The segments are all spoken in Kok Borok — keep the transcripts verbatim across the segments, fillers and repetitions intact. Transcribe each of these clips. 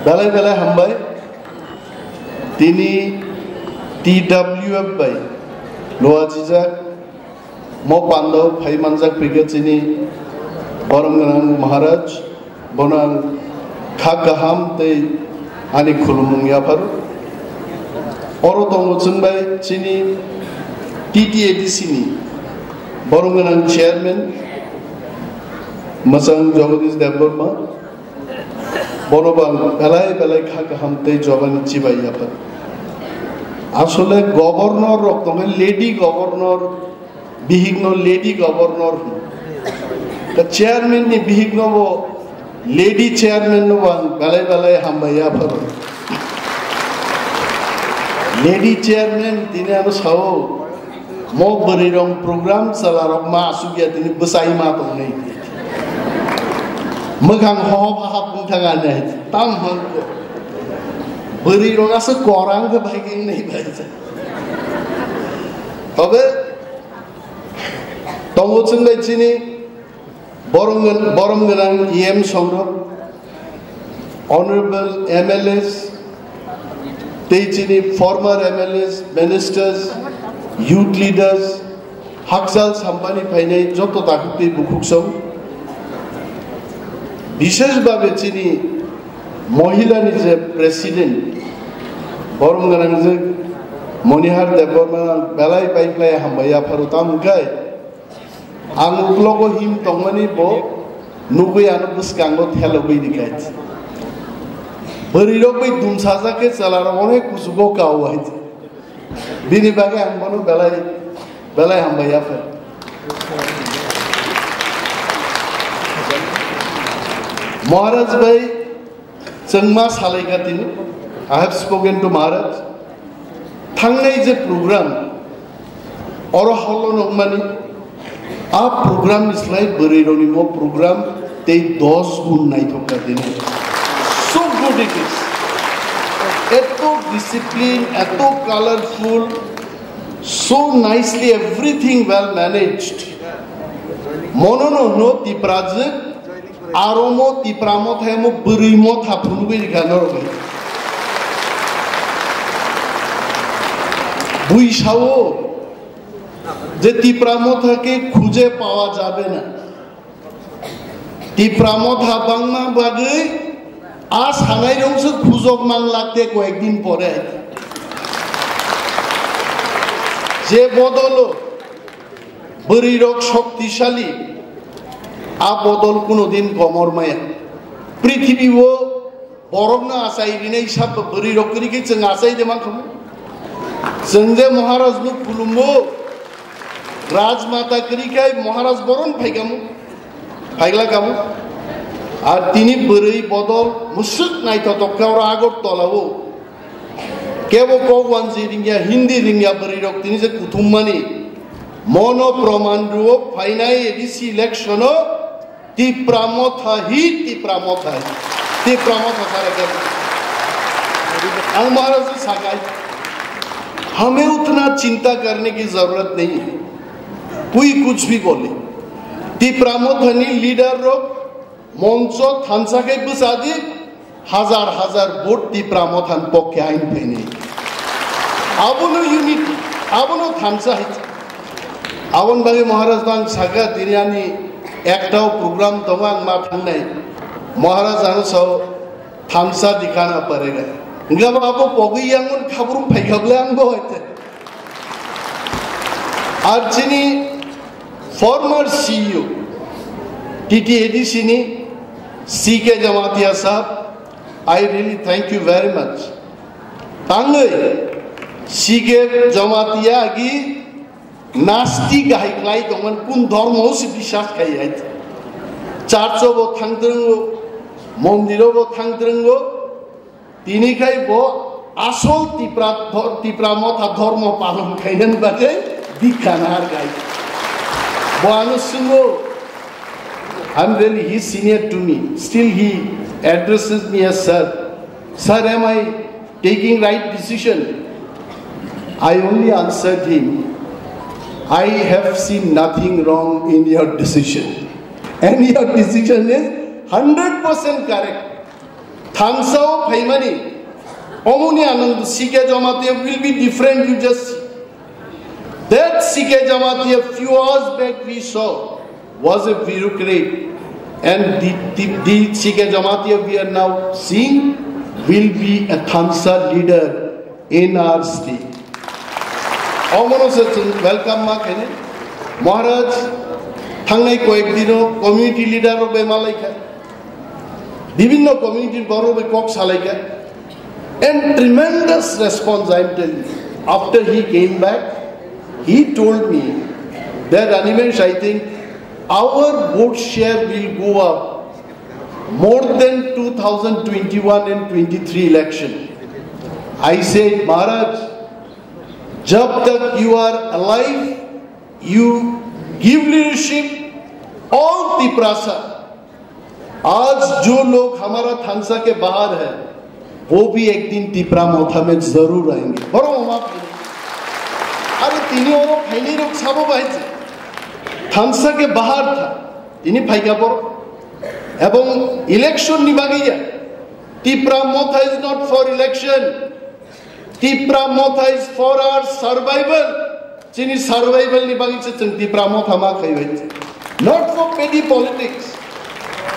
Belai belai hambai. Tini T W F bai luajijak mo pando phai manjak pika chini borom gwnang Maharaj, bono ang kha kaham tei ani khulumung yapharo. Oro tongo chwngbai chini T T A D C ni borom gwnang chairman Mwchang Jagadish Debbarma, bono bang belai belai kha kaham tei jobani chibai yaphar. Asole governor rok tongkha, lady governor, bihikno lady governor hwn. Ta chairman ni bihikno bo lady chairman no bang belai belai hambai yaphar. Lady chairman tini ano sao, mo bwrwi rong program chwla rok ma asugya tini bwsai ma tongnai. Mwkhang hohop hahap wng thang ani. Tam hwn ko. Bwrwi rok aswk korang khe bai khe wngnai bai. Tobe tongo chwng bai chini borom gwn-, borom gwnang E M songrok, honorable M L As, tei chini former M L As, ministers, youth leaders, hakchal sampani phainai joto takhuk tei bukhuk song, bishesh bhabe chini mohila ni je president, borom gwnang je Monihar Debbarma belai pai khlai hambai yapharo tamo khe, ang uklogo him tongmani bo nugwi ano bwskango thelogwi rikha. Bwrwi rok bai dumsajak khe chwla rok onek kuchugo kao hai. Bini bagwi ang bono belai belai hambai yaphar. Maharaj bai chwngma salaikha tini, I have spoken to Maharaj. Thangnai je program, oro holo nukmani, a program ni slai bwrwi rokni mo program tei dos gun naithok kha tini. So good it is. Eto discipline, eto colorful, so nicely everything well managed. Mono no hwno Tiprajwk, aro mo Tipra Motha mo bwrwi motha phunugwi rikha norok. Bui sao je Tipra Motha ke khuje pawa jabe na. Tipra Motha bangma bagwi a sanai rok se khujok mang lakte koyekdin pore. Je bodolo bwrwi rok shoktisali, a bodol kuno din komor maya. Prithibi o borokno achai rinai sab bwrwi rok kwrwi khe chwng achai de mankhamu. Chwng je Maharaj no khulumo, Rajmata kwrwi khai Maharaj boron phaikamu, phaigla kamu. Ar tini bwrwi bodol musuk naithotok khe oro Agartala o. Kebo kok wanji ringya, Hindi ringya bwrwi rok tini je kuthum mani. Mono proman ruo phainai A D C election o Tipra Motha hi, Tipra Motha hi. Tipra Motha sara kebo. Ang Maharaj se sakai. हमें उतना चिंता करने की जरूरत नहीं है। कोई कुछ भी बोले। Tipra Motha ni leader rok moncho thansa khe bwsadi, hazar hazar vote Tipra Motha ni pokke ain phainai. Abono unity, abono thansa hai. Aboni bagwi Maharaj no ang sakha, tini ani ektao program tongo, ang ma thangnai. Maharaj ano sao, thansa dikhana parega. Hingkhe abo pogwi yang mon khabrum phaikha bwle ang bo hoite. Ar chini former C E O, T T A D C ni C K Jamatia sahab, I really thank you very much. Tangwi C K Jamatia agi nasti kahai klai tongman kun dhormo se biswas khai hai. Church o bo thang twrwngo, mondir o bo thang twrwngo, tini khai bo asol Tipra dho-, Tipra Motha dhormo palon khainani bagwi dikha nahar khai. Bo ano swngo, I'm really, he's senior to me. Still he addresses me as sir. Sir, am I taking right decision? I only answered him, I have seen nothing wrong in your decision. And your decision is hundred percent correct. Thansa o phaimani, omoni Anand, C K Jamatia will be different, you just see. That C K Jamatia few hours back we saw was a bureaucrat, and the, the, the C K Jamatia we are now seeing will be a Thansa leader in our state. Omono se chwng welcome ma khaini. Maharaj, thangnai koyek dino community leader rok bai malaikha. Bibhinno community borok bai kok salaikha. And tremendous response, I am telling you. After he came back, he told me that, "Animesh, I think our vote share will go up more than two thousand twenty-one and twenty-three election." I said, "Maharaj, jab tak you are alive, you give leadership, all Tiprasa, आज जो लोग हमारा थानसा के बाहर है, वो भी एक दिन तिपरा मोथा में जरूर आएंगे।" Borok omo phai. Are tini oro phainai rok sabo bahai se. Thansa ke bahar tha. Tini phaikha borok. Ebong election ni bagwi ya. Tipra Motha is not for election. Tipra Motha is for our survival. Chini survival ni bagwi se chwng Tipra Motha ma khaiwi. Not for petty politics.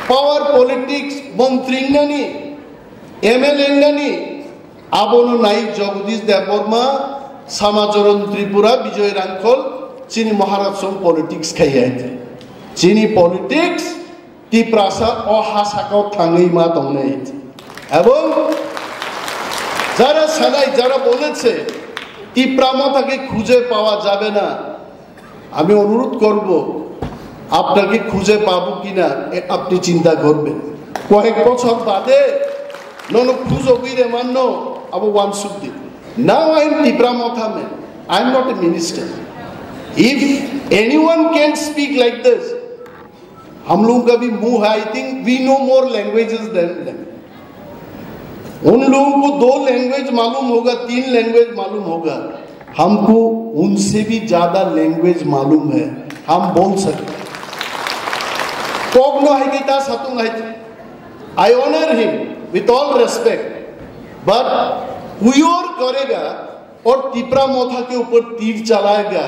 Power politics, montri wngnani, M L A wngnani, abono nai Jagadish Debbarma, Samacharan Tripura, Bijoy Rangkhol, chini Maharaj song politics khaiya. Chini politics Tiprasa o ha sakao thangwi ma tongnai. এবং যারা সানাই, যারা বলেছে তিপ্রা মথাকে খুঁজে পাওয়া যাবে না, আমি অনুরোধ করব, আপনাকে খুঁজে পাবো কিনা এ আপনি চিন্তা করবেন। কয়েক বছর বাদে nono khujogwi rwmano abo wansukdi. Now I am Tipra Motha man. I am not a minister. If anyone can speak like this, हम लोगों का भी मुंह है, I think we know more languages than them। उन लोगों को दो लैंग्वेज मालूम होगा, तीन लैंग्वेज मालूम होगा, हमको उनसे भी ज्यादा लैंग्वेज मालूम है, हम बोल सकते हैं। Kok no hai kita satung hai. I honor him with all respect, but kuyor karega और तिपरा मोथा के ऊपर तीर चलाएगा,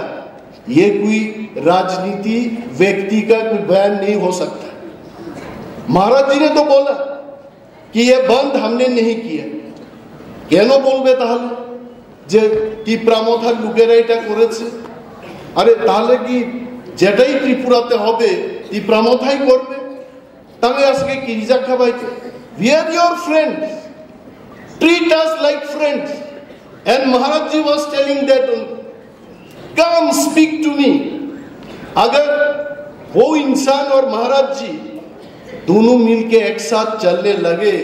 ये कोई राजनीति व्यक्ति का कोई बयान नहीं हो सकता। महाराज जी ने तो बोला कि ये बंद हमने नहीं किया। কেন বলবে তাহলে যে তিপ্রা মথার লোকেরা এটা করেছে? আরে তাহলে কি যেটাই ত্রিপুরাতে হবে তিপ্রা মথাই করবে? তাহলে আজকে কি রিজাক্ট খাবাইতে? We are your friends. Treat us like friends. And Maharaj ji was telling that, "Come speak to me." अगर वो इंसान और महाराज जी दोनों मिलके एक साथ चलने लगे,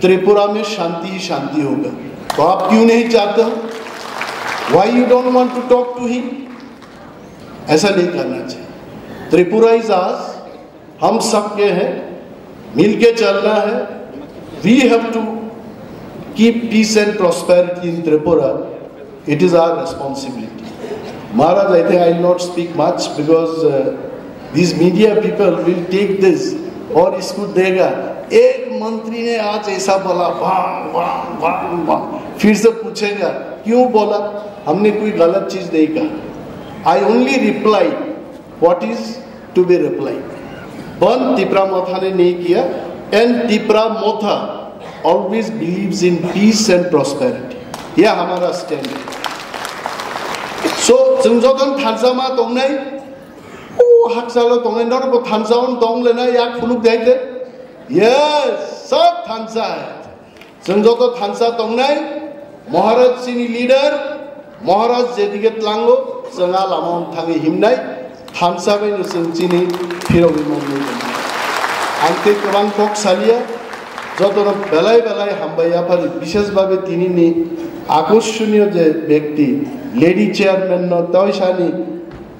त्रिपुरा में शांति ही शांति होगा। तो आप क्यों नहीं चाहते हो? Why you don't want to talk to him? ऐसा नहीं करना चाहिए। त्रिपुरा इज आस, हम सबके हैं, मिलके चलना है। We have to keep peace and prosperity in Tripura. It is our responsibility. Maharaj, I think I will not speak much because uh, these media people will take this और इसको देगा, "एक मंत्री ने आज ऐसा बोला, वांग, वांग, वांग, वांग।" फिर से पूछेगा, "क्यों बोला? हमने कोई गलत चीज नहीं कहा।" I only reply what is to be replied. बंद तिप्रा मोथा ने नहीं किया, and तिप्रा मोथा always believes in peace and prosperity. यह हमारा स्टैंड है। So, जों जतन थानसा मा दंनाय, ओ हाकसालो दंनाय, नरबो थानसा उन दंलेना, या खुलुक जाइते? Yes, सब थानसा है। Chwng joto thansa tongnai, Maharaj chini leader, Maharaj jedige tlango, chwng a lama thangwi himnai, thansa baino chwng chini phirogwi mannai. Ang tei kwbang kok saliya, jotono belai belai hambai yaphari, bishesh bhabe tinini akorsoniyo je bekti, lady chairman no toisani,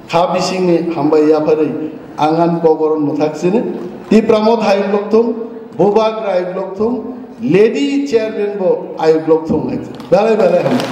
kha bisingni hambai yapharwi ang ani kokoro mwthak sini. Tipra Motha ayuk lokthung, Bubagra ayuk lokthung, lady chairman bo ayuk lokthung hai. Belai belai hambai.